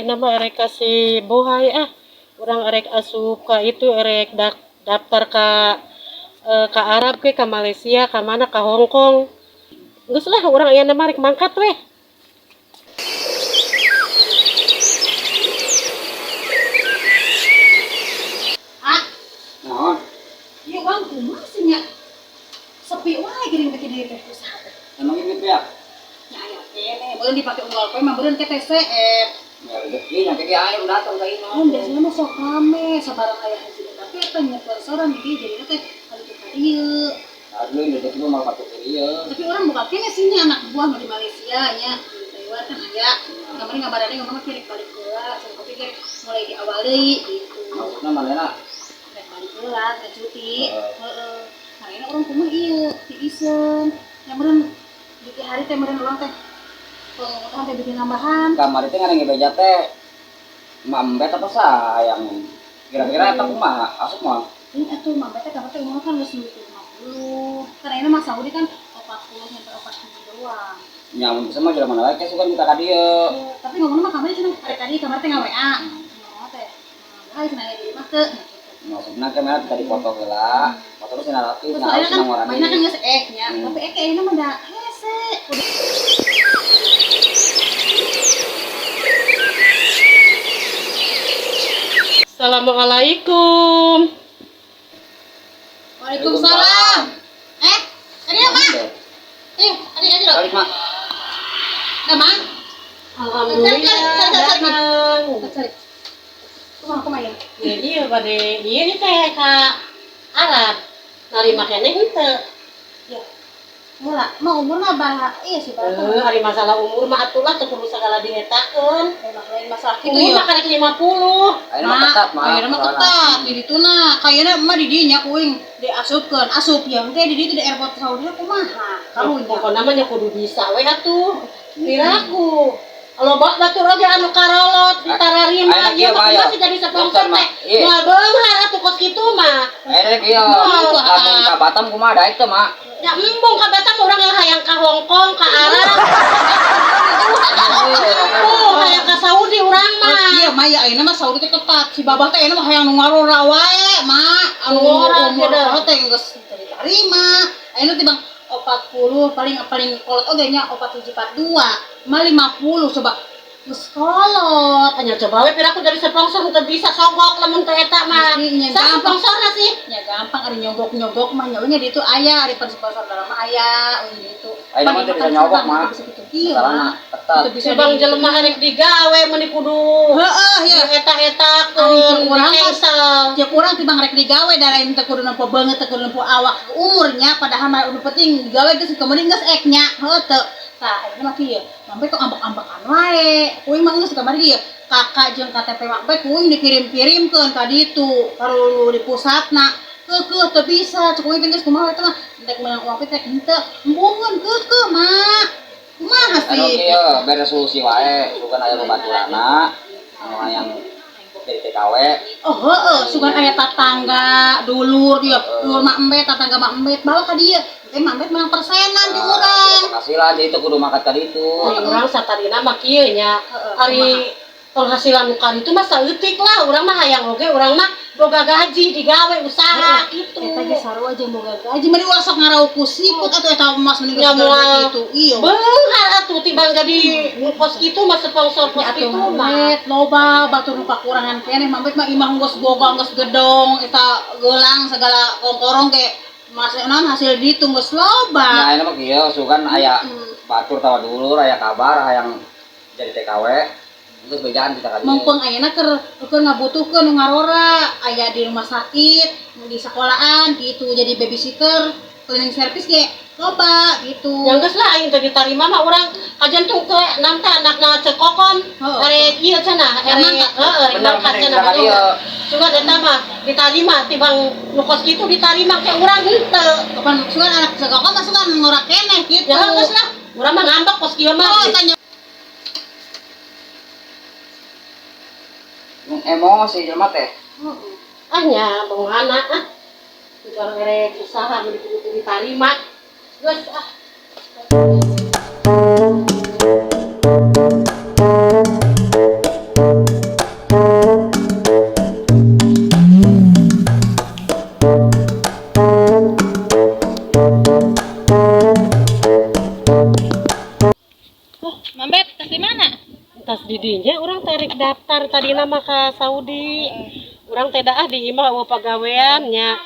Ayeuna mah erek ka si Bohay ah. Urang erek asup ka itu, erek daftar ka Arab ke, ka Malaysia, ka mana, ka Hong Kong. Geus lah, urang ayeuna mah rek mangkat weh. Ah, Naon? Ieu urang kumaha sih nya? Sepi wae geuning teh kieu teh usaha teh. Emang ini ya? Nya aya keneh, meureun dipake unggal poe mah meureun ke TCF. Ya rezeki nyampe ge aya nu datang ka imah. Oh, biasanya mah sok rame sabarang aya haji tapi eta nya sponsoran di dieu jadina teh kali ka dieu. Aduh, rezeki mah malah patut ieu. Tapi urang buka keneh sih nya anak buah nu di Malaysia nya, di Taiwan kan aya. Kamari ngabarana ngomong mah rek balik heula, cenah tapi ge mulai di awal deui gitu. Maksudna manehna Rek balik heula, rek cuti. Heeh. Nah, ini urang kumaha ieu tiiseun. Nya meureun di hari teh meureun urang teh pengusaha teh bikin nambahan. Kamari teh ngarang beja teh mambet apa sayang? Kira-kira eta kumaha? Asup moal? Ini atuh mambet teh kamari teh umurna kan geus 50. Kan ayeuna mah Saudi kan 40 sampai 47 doang. Nya mun bisa mah jelema mana wae sugan kita ka dieu. Tapi ngomongna mah kamari cenah arek ka dieu kamari teh nga-WA. Ngomongna teh, "Hai cenah aya di imah teu." Maksudna kamera kita dipoto heula. Foto cenah rapi, Terus cenah ayeuna halus kan cenah mainna kan ngorani. geus ek nya, tapi ek ayeuna mah da hese. Assalamualaikum. Waalaikumsalam. Eh, ada apa? Eh, ada aja loh. Balik, Mak. Nah, Mak. Alhamdulillah datang. Cari. Kumaha kumaha ya? Ya iya bade ieu nih teh ka Arab. Narima keneh henteu. Ya. Mula, mah umurna bah iya sih bah. Heuh, ari masalah umur mah atulah teu kudu sagala dietakeun. Emang lain masalah kitu Umur ya. mah karek 50. Ayeuna mah ketat, Mak. Ayeuna mah ketat di ditu na. Kayana mah di dieu nya kuing diasupkeun, asup ya engke di dieu di airport Saudi kumaha? Karunya. Pokona mah nya kudu bisa we atuh. Piraku. Loba batur oge anu karolot ditararima Ayeuna ieu kieu, mah Mak, kumaha ya. sih jadi sponsor Punten, Mak. teh. Iya. Moal beunghar atuh kos kitu mah. Ayeuna kieu, lamun ka Batam kumaha daek teh, Mak? Ya embung ka Batam urang hayang ka Hong Kong, ka Arab. Oh, hayang ka Saudi urang mah. Iya, mah ya ayeuna mah Saudi teh ketat. Si babah teh ayeuna mah hayang nu ngarora wae, Mak. Anu Ngora, umur gitu. saha teh geus teu diterima. Ayeuna teh bang 40 paling paling kolot oge nya 47 42. Mah 50 coba geus kolot. Hanya coba we piraku dari sponsor teu bisa sogok lamun teu eta mah. Mesti nya Sa gampang. sponsorna sih. Ya gampang ari nyogok-nyogok mah nya di itu aya ari sponsor dalam mah aya euy di itu. Ayeuna mah teu bisa nyogok, Mak. Bisa kitu kieu, Masalahna Mak. ketat. Teu bisa Si bang di- jelema arek digawe meuni kudu Heeh, ya. dieta-etakeun, Ari jeung urang mah di-cancel. Cek urang tibang rek digawe da lain teu kudu nempo beungeut teu kudu nempo awak umurnya padahal mah udah penting digawe geus kemudian geus ek nya heuh teu. Tah ayeuna mah kieu, mampe kok ambek-ambekan wae. Kuing mah geus kamari kieu, kakak jeung KTP mampe kuing dikirim-kirimkeun ka ditu, karu di pusatna. Keukeuh teu bisa, cek kuing teh geus kumaha eta mah rek meunang uang teh henteu. Embungeun keukeuh, Mak. Kumaha Anu sih? kieu beres solusi wae, sugan aya babaturana anu hayang jadi TKW. Oh heeh, sugan aya tatangga, dulur dia, dulur mak embet, tatangga mak embet, bawa ka dieu. Engke mak embet menang persenan di urang. Penghasilan jadi teu kudu mangkat ka ditu. Ari urang satarina mah kieu nya. Heeh, Ari penghasilan nu karitu mah saeutik lah, urang mah hayang oge urang mah boga gaji digawe usaha gitu. Eta ge sarua jeung boga gaji, meni ulah sok ngaraup ku sikut atuh eta emas mending Ya geus moal gitu. Iya. Beunghar atuh tibang jadi nu kos kitu mah sponsor kos Ya atuh kitu mah. mak loba batur nu kakurangan keneh mak embet mah imah geus boga geus gedong eta geulang segala kongkorong ge mas naon hasil ditu geus loba. Nya ayeuna mah kieu sugan aya batur tawa dulur aya kabar hayang jadi TKW. Geus bejaan kita ka dieu. Mumpung ayeuna keur ngabutuhkeun nu ngarora aya di rumah sakit, di sekolahan gitu jadi babysitter, cleaning service ge loba gitu. Yang geus lah aing teh ditarima mah urang kajen tuh ke nam teh anakna Ceu Kokom. Heeh. Arek ieu cenah, Rek arek mangkat. heeh, rek Bener mangkat bener cenah kita ka dieu. Sugan eta mah ditarima tibang nu kos kitu ditarima ke urang henteu. Kapan sugan anak Ceu Kokom mah sugan ngora keneh gitu. Ya geus lah, urang mah ngambek kos kieu mah. Oh, tanya Emosi jelema teh. Ah nya bongana ah. Tibang erek usaha mun kudu ditarima. Geus ah. Mambet, tas di mana? Tas di dinya urang tarik daftar tadi nama ka Saudi. Urang teh ah di imah euweuh pagawean nya.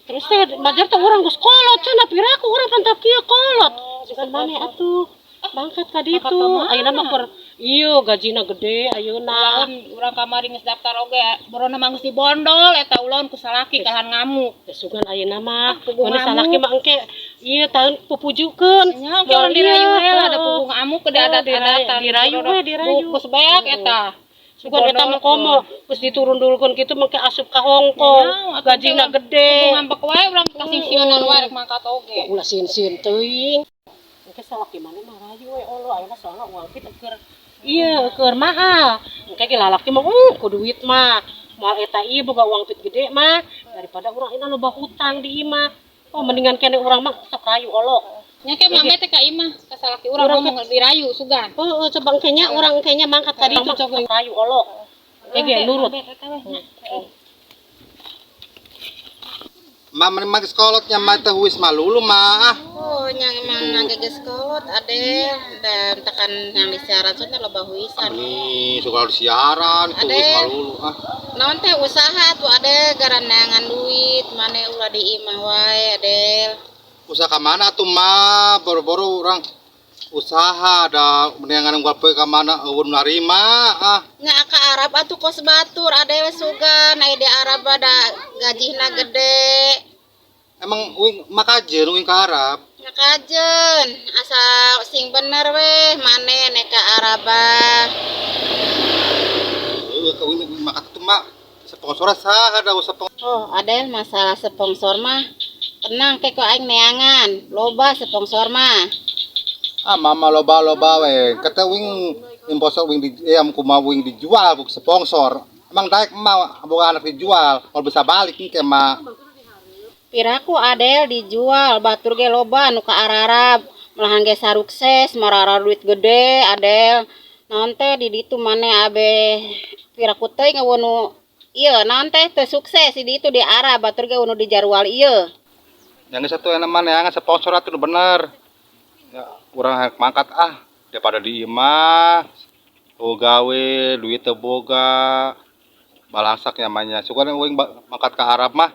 Terus teh majar teh urang geus kolot cenah, piraku urang pantap kieu kolot. Sugan maneh atuh mangkat ka ditu. Ayeuna mah keur ieu gajina gede ayeuna. Ulahun urang kamari geus daftar oge, borona mah geus dibondol eta ulon ku salaki kalahan ngamuk. Ya sugan ayeuna mah puguh mun ngamuk. Salaki mah engke ieu tahun pupujukeun. Nya engke urang dirayu heula da puguh ngamuk ke adat-adatan. Dirayu we, dirayu. Geus beak eta. Sugan eta mah komo geus diturundulkeun kitu mangke asup ka Hong Kong. Gajina gede. Puguh ngambek wae urang kasingsieunan wae rek mangkat oge. Ulah sin-sin teuing. Engke salaki maneh mah rayu we olo ayeuna soalna uang kita keur ieu keur mahal. Engke ge lalaki mah ku duit mah. Moal eta ieu boga uang pit gede mah daripada urang ayeuna loba hutang di imah. Oh mendingan kene urang mah sok rayu olo. Nya ke Mambet teh ka imah ka salaki urang Urang ngomong dirayu sugan. Oh, coba engke nya urang engke nya mangkat ka ditu coba rayu olo. Engke ge nurut. Ma mah geus kolotnya mah teh huis malulu mah ah. Oh, nyang emang nangge geus kolot ade dan tekan yang disiaran soalnya loba huisan. Nih suka harus siaran tuh Ade. huis malulu ah. Naon teh usaha tuh ade garanangan duit mane ulah di imah wae Adel. Usaha ka mana tuh mah boro-boro urang usaha da mendingan gua poe ka mana eueun narima ah. Nya ka Arab atuh kos batur ade sugan aya di Arab ada gajihna gede. Emang uing makajeun uing ka Arab. Nya kajeun asa sing bener weh mane nek ka Arab ah. Heueuh ka uing makat tuh mah sponsor saha da usah. Oh, Adel masalah sponsor mah tenang ke kok aing neangan loba sponsor mah. Ah mama loba-loba we. Kata uing sponsor uing di kumaha uing dijual ku sponsor. Emang daek mah boga anak dijual, kalau bisa balik engke mah. Piraku Adel dijual batur ge loba nu ka Arab malahan ge sarukses marara duit gede Adel. Naon teh di ditu mane abe piraku teuing eueuh nu ieu naon teh teu sukses di ditu di Arab batur ge nu dijarual ieu. Yang satu enak mana yang sponsor atuh nu bener. Ya, urang hayang mangkat ah daripada di imah. Oh gawe duit teu boga. Balangsak nyamanya. Sugan uing mangkat ka Arab mah.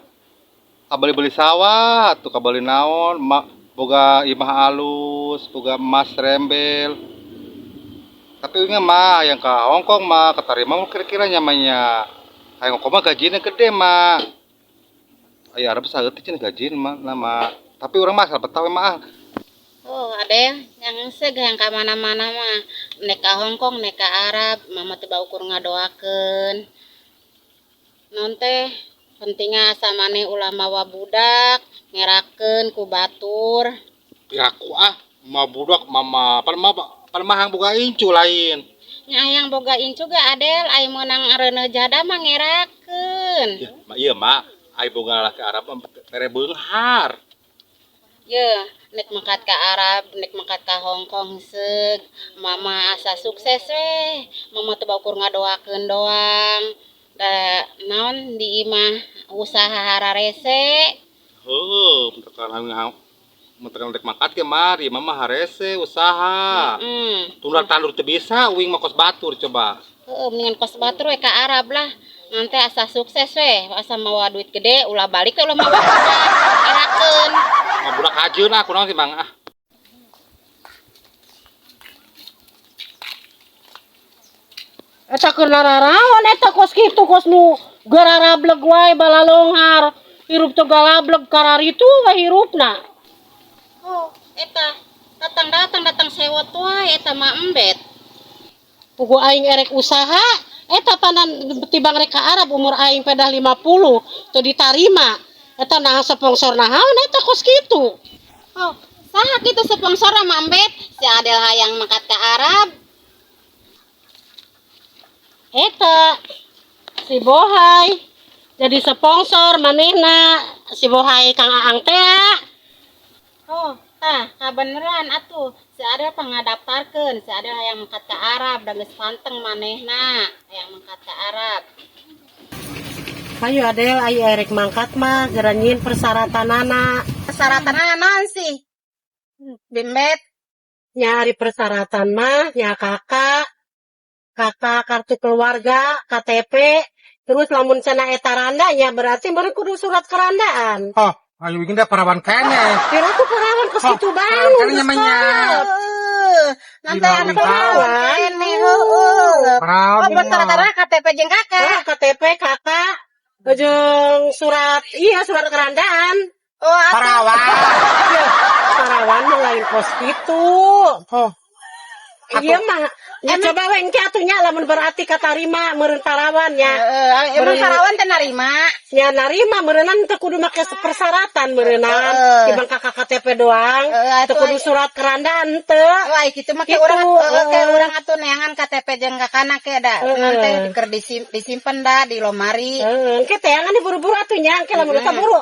Kabeli-beli sawah atuh kabeli naon ma, boga imah alus, boga emas rembel. Tapi uing mah yang ke Hong Kong mah keterima mah kira-kira nyamanya. Hayang Hong Kong mah gajina gede mah. Aya Arab saeutik cenah gajina mah nama. Tapi urang mah asal betah we mah ah. Oh, Adel, yang seg yang ka mana-mana mah nek ka Hong Kong, nek ka Arab, mama teh baukur ngadoakeun. Naon teh pentingna asa maneh ulah mawa budak, ngerakeun ku batur. Piraku ah, ma budak mama pan mah pan mah hang boga incu lain. Nya hayang boga incu ge Adel, ai meunang reuneuh jada mah ngerakeun. Ya, ma iya ma, ai boga lalaki Arab mah tere beunghar. Ye, nek mangkat ka Arab, nek mangkat ka Hong Kong seug, mama asa sukses weh. Mama teh baukur ngadoakeun doang. Da naon di imah usaha hararese. Heuh, mentekan rek mangkat ge mah, di imah mah harese usaha. Tunda tandur teu bisa, uing mah kos batur coba. Heueuh, mendingan kos batur we ka Arab lah. Nanti asa sukses we, asa mawa duit gede, ulah balik we ulah mawa budak. Erakeun. Mah budak hajeun ah, kunaon sih Mang ah. Eta keur nararaon eta kos kitu kos nu gararableg wae balalonghar. Hirup teu galableg kararitu we hirupna. Oh, eta datang-datang datang sewot wae eta mah embet. Pugu aing erek usaha eta panan tibang rek ka Arab umur aing pedah 50 teu ditarima. Eta naha sponsor nahaon eta kos kitu. Oh, saha kitu sponsor mah embet? Si Adel hayang mangkat ka Arab. Eta si Bohai jadi sponsor manehna si Bohai Kang Aang teh. Oh, tah kabeneran atuh si Adel pangadaftarkeun, si Adel hayang mangkat ka Arab da geus panteng manehna hayang mangkat ka Arab. Ayo Adel, ayo erek mangkat mah geura nyieun persyaratanana. Persyaratanana naon sih? Bimbet. Nya ari persyaratan mah nya KK, KK kartu keluarga, KTP, terus lamun cenah eta randa nya berarti meureun kudu surat kerandaan. Oh, ayo bikin deh parawan keneh. Piraku parawan kos Oh, kitu parawan bangun. keneh nyamanya. Heeh. Nanti Gila, anak wih. parawan keneh heueuh. Parawan. Oh, persyaratan KTP jeung KK. Ah, KTP, KK, jeung surat, iya surat kerandaan. Oh, atuh. Parawan. Ya, parawan mah lain kos kitu. Oh, Iya mah, ya coba we engke atuh nya lamun berarti katarima meureun parawan nya. Heeh, emang parawan teh narima. Nya narima meureunan teu kudu make persyaratan meureunan. Heeh. Tibang KK KTP doang. Heeh, Teu atuh kudu surat kerandaan teu. Wah, kitu mah ke Gitu, urang heeh, ke heeh. urang atuh neangan KTP jeung kakana ke da. Heeh. Nanti keur disimpen da di lomari. Heeh, engke teangan nih buru-buru atuh nya, engke lamun eta buru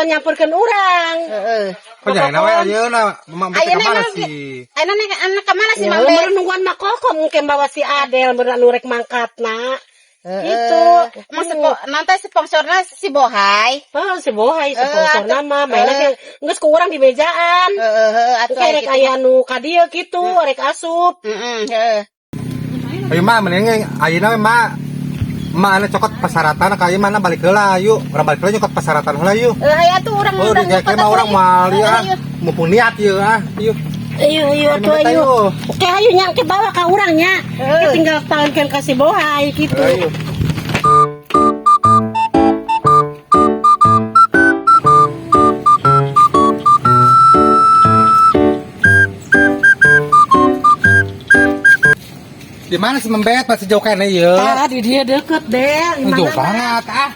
nyamperkeun urang. Heeh. kok jangan we ayeuna, Mak Mbet Ayeuna ka mana emang sih? Ayeuna nek anak ka mana sih Ya, Mang Bet? meureun nungguan Mak Kokom engke bawa si Adel meureun anu rek mangkatna. Gitu. Emang nanti sponsorna si Bohai. Oh, si Bohai sponsor Atuh. nama mainnya ge geus ku urang di bejaan. Heeh, atuh Engke rek kitu. aya nu ka dieu kitu, rek asup. Heeh, heeh. Ayo mah mending ayeuna we mah Mak anu cokot persyaratan ka ieu mana balik heula yuk. Urang balik heula nyokot persyaratan heula yuk. Eh, hayu atuh urang Oh, urang di nyokot mah atuh, urang ayo. moal ieu ah. Ayo. Mumpung niat ieu ah, yuk. Ayo ayo atuh Ayo, ayo. Oke ayo nya engke bawa ka urang nya. Engke tinggal tahankeun ka si Bohai gitu. Ayo. Di mana sih Membet? Masih jauh kayaknya ya. Ah, di dia deket deh. Di Jauh mana banget ah.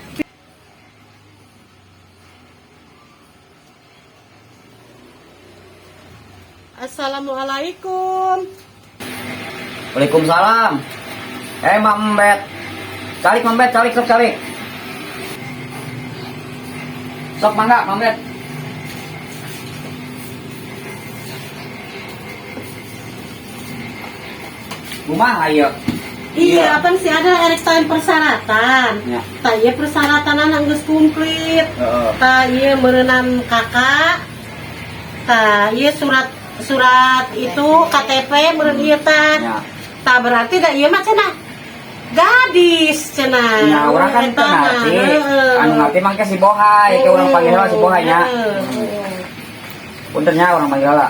Assalamualaikum. Waalaikumsalam. Eh, Mak Mbet. Calik Mak Mbet, calik sok calik. Sok mangga, Mak Mbet. Kumaha ieu? Iya, apa sih ada erek tahan persyaratan. Ya. Tah ieu persyaratan anak geus komplit. Heeh. Tah ieu meureunan KK. Tah ieu surat surat itu KTP meureun ieu tah. Ya. Tah berarti da ieu mah cenah gadis cenah. Ya, urang kan Eta teu mah, ngarti. heeh. Anu ngarti mah ke si Bohai, ke urang panggil heula si Bohai nya. Heeh. Punten nya urang panggil heula.